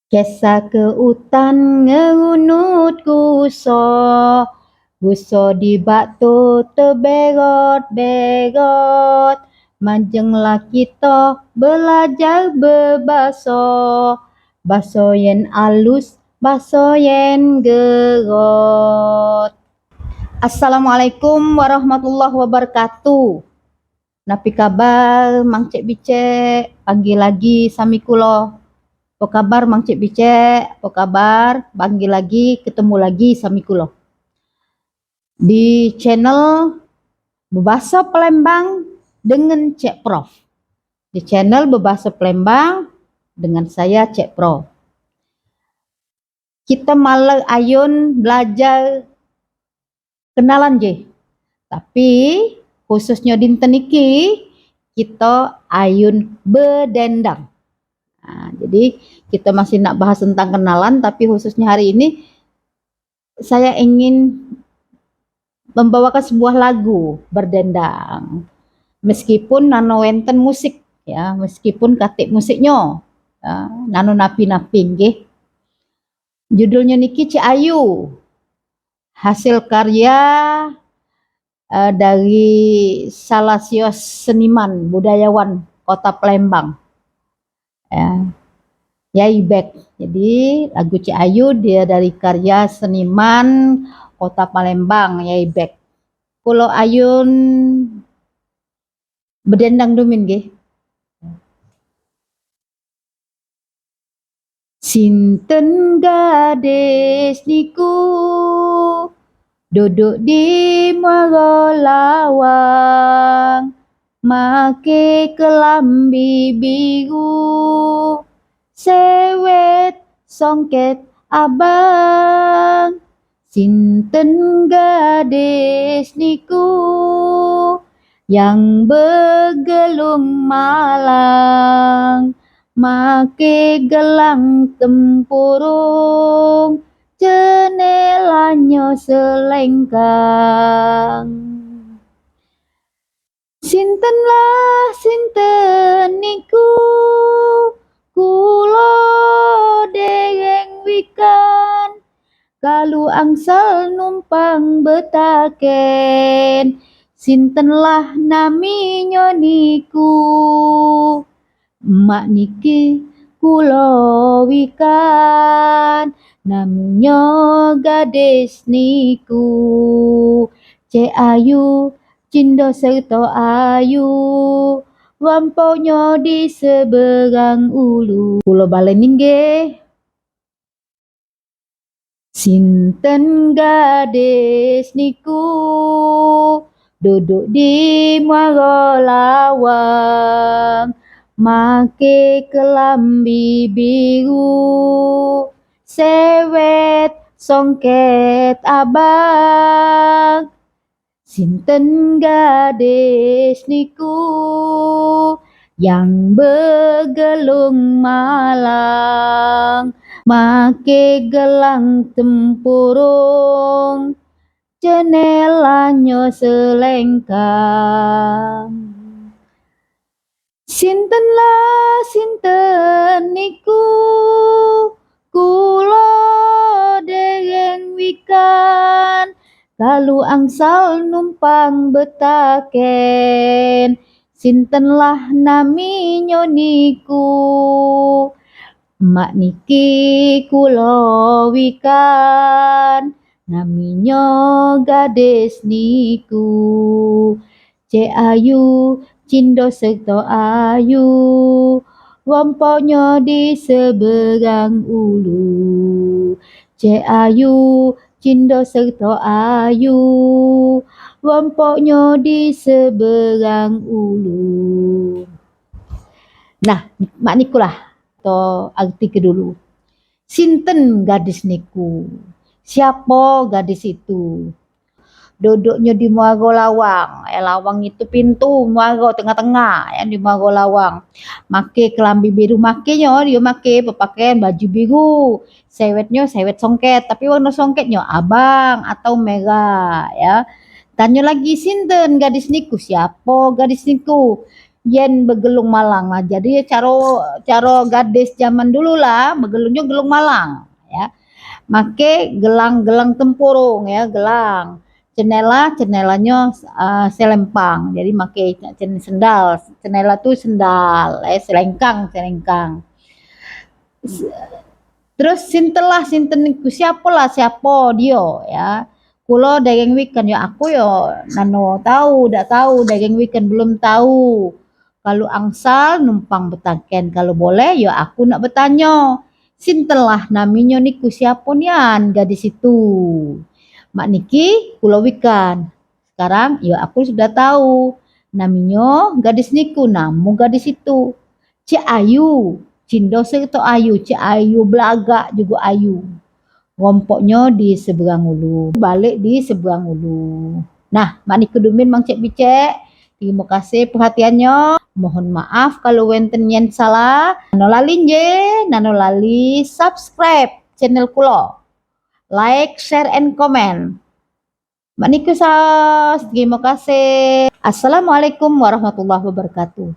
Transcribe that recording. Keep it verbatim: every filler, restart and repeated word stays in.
Kesah ke utan ngerunut guso, guso di bak tu teberot-berot. Majenglah kito belajar bebaso, baso yen alus, baso yen gerot. Assalamualaikum warahmatullahi wabarakatuh. Napi kabar, Mang Cek Bicek? Panggil lagi sami kulo. Apo kabar, Mang Cek Bicek? Apo kabar? Panggil lagi, ketemu lagi sami kulo. Di channel Bebaso Palembang dengan Cek Prof. Di channel Bebaso Palembang dengan saya, Cek Prof. Kito malai ayun belajar kenalan je. Tapi khususnyo dinten niki, kito ayun bedendang. Nah, jadi kito masih nak bahas tentang kenalan, tapi khususnyo hari ini saya ingin membawakan sebuah lagu berdendang. Meskipun nano wenten musik, ya, meskipun katik musiknyo, ya, nano napi-napi nggih. Judulnyo niki Cik Ayu. Hasil karya, eh, dari salah sios seniman budayawan Kota Palembang. Ya. Yai Bek. Jadi lagu Cik Ayu dia dari karya seniman Kota Palembang, Yai Bek. Kulo ayun bedendang dumin nggih. Sinten gadis niku duduk di muara lawang, make kelambi biru, sewet songket abang. Sinten gadis niku yang begelung malang, make gelang tempurung, jenelanyo selengkang. Sintenlah sinten niku, kulo dereng wikan, kalu angsal numpang betaken, sintenlah naminyo niku. Mak niki kulo wikan, naminyo gadis niku, Cek Ayu, Cindo serto Ayu, wamponyo di seberang ulu. Kulo balen inggih. Sinten gadis niku, duduk di muaro lawang, make kelambi biru, sewet songket abang. Sinten gadis niku yang begelung malang, make gelang tempurung, jenelanyo selengkang. Sintenlah sinten niku, kulo dereng wikan, kalu angsal numpang betaken, sintenlah naminyo niku. Mak niki kulo wikan, naminyo gadis niku, Cek Ayu, Cindo serto Ayu, wamponyo di seberang ulu. Cek Ayu, Cindo serto Ayu, wamponyo di seberang ulu. Nah, mak nikulah to arti ke dulu. Sinten gadis niku? Siapo gadis itu? Duduknyo di muaro lawang. Eh, lawang itu pintu muaro tengah-tengah, ya, di muaro lawang. Make kelambi biru, makenyo dio make pepakean baju biru. Sewetnyo sewet songket, tapi warno songketnyo abang atau merah, ya. Tanyo lagi, sinten gadis niku? Siapo gadis niku? yen begelung malang lah. Jadi caro, caro gadis zaman dulu lah, begelungnyo gelung malang, ya. Make gelang-gelang tempurung, ya, gelang. Cenela, cenelanyo, eh, selempang. Jadi make cen-, sendal. Cenela tu sendal, eh, selengkang, selengkang. Terus sintelah sinten niku, siapolah siapo dio, ya. Kulo daging wiken, yo aku yo nano tau, dak tau, daging wiken belum tau. Kalu angsal numpang betangken, kalu boleh yo aku nak betanyo. Sintelah naminyo niku, siapo nian gadis itu? Mak niki kulo wiken. Sekarang yo aku sudah tau naminyo gadis niku, namo gadis itu. Cik Ayu, Cindo serto Ayu, Cik Ayu belagak jugo ayu. Rompoknyo di seberang ulu, balek di seberang ulu. Nah, mak niku dumin Mang Cek Bicek. Terimo kasih perhatiannyo. Mohon maaf kalu wenten yen salah. Nano lali nje, nano lali subscribe channel kulo. Like, share, and comment. Mak niku saos, terimo kasih. Assalamualaikum warahmatullahi wabarakatuh.